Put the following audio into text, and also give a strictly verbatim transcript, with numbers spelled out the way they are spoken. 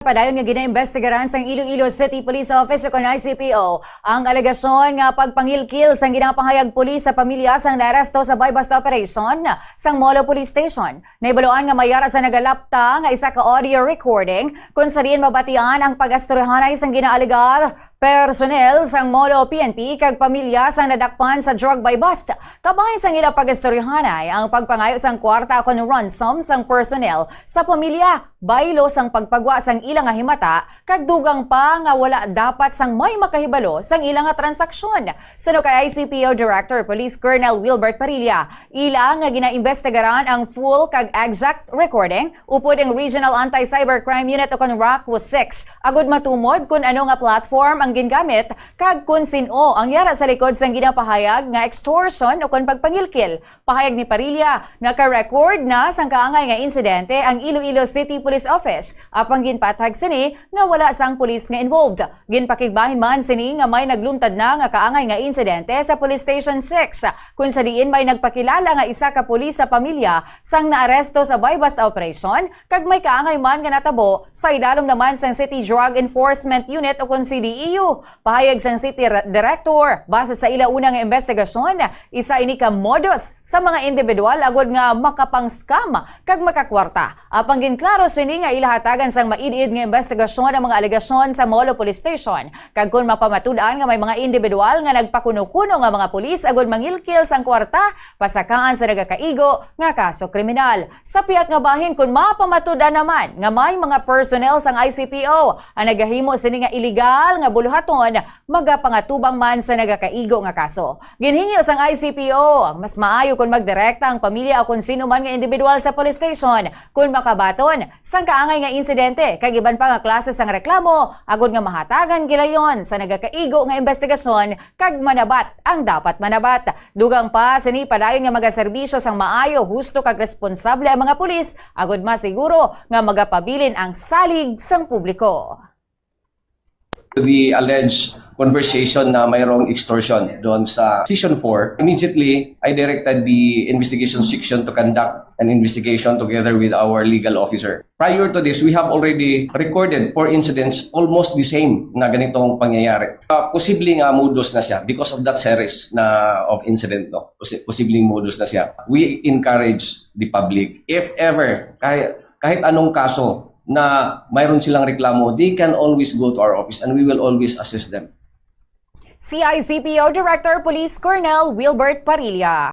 Padayon nga ginaimbestigaran sang Iloilo City Police Office o kon I C P O ang alegasyon nga pagpangilkil sang ginapahayag pulis sa pamilya sang naaresto sa buy-bust operation sang Molo Police Station. Nahibaluan nga may ara sa nagalapta nga isa ka audio recording kung sa diin mabatian ang pag-istoryahanay sang ginaalegar personnel sang Molo P N P kag pamilya sang nadakpan sa drug buy-bust. Kabahin sang ila pag-istoryahanay ang pagpangayo sang kwarta kon ransom sang personnel sa pamilya, baylo sang pagpagwa sang ila nga himata, kag dugang pa nga wala dapat sang may makahibalo sang ila nga transaksyon. Suno kay I C P O Director Police Colonel Wilbert Parilla, ila nga ginaimbestigaran ang full kag exact recording upod ang Regional Anti-Cybercrime Unit o kon RACU six, agud matumod kon ano nga platform ang gingamit kag kon sin-o ang yara sa likod sang ginapahayag nga extortion o kon pagpangilkil. Pahayag ni Parilla, naka-record na sang kaangay nga insidente ang Iloilo City Police Office, apang ginpaathag sini nga wala sang pulis nga involved. Ginpakigbahin man sini nga may nagluntad na nga kaangay nga insidente sa Police Station six, kung sa diin may nagpakilala nga isa ka pulis sa pamilya sang naaresto sa buy-bust operation, kag may kaangay man nga natabo sa idalom naman sang City Drug Enforcement Unit o kon C D E U. Pahayag sang City Re-, Director, base sa ila una nga investigasyon, isa ini ka modus sa mga individual agud nga makapang-scam kag makakwarta. Apang ginklaro sini nga ila hatagan sang maid-id nga investigasyon ang mga alegasyon sa Molo Police Station, kag kon mapamatud-an nga may mga individual nga nagpakuno-kuno nga mga pulis agud mangilkil sang kwarta, pasakaan sa nagakaigo nga kaso kriminal. Sa pihak nga bahin, kon mapamatud-an naman nga may mga personnel sang I C P O ang nagahimo sini nga iligal nga buluhaton, magapangatubang man sa nagakaigo nga kaso. Ginhingyo sang I C P O, mas maayo kon magdirekta ang pamilya o kon sino man nga individual sa police station kon makabaton sang kaangay nga insidente kag iban pa nga klase sang reklamo, agud nga mahatagan gilayon sa nagakaigo nga investigasyon kag manabat ang dapat manabat. Dugang pa sini, padayon nga magaserbisyo sang maayo, husto kag responsable ang mga pulis, agud masiguro nga magapabilin ang salig sang publiko. The alleged conversation na mayroong extortion doon sa Station four, immediately, I directed the investigation section to conduct an investigation together with our legal officer. Prior to this, we have already recorded four incidents, almost the same na ganitong pangyayari. Uh, posible nga modus na siya because of that series na of incident, no? Posi-, posibleng modus na siya. We encourage the public, if ever, kahit, kahit anong kaso na mayroon silang reklamo, they can always go to our office and we will always assist them. C I C P O Director Police Colonel Wilbert Parilla.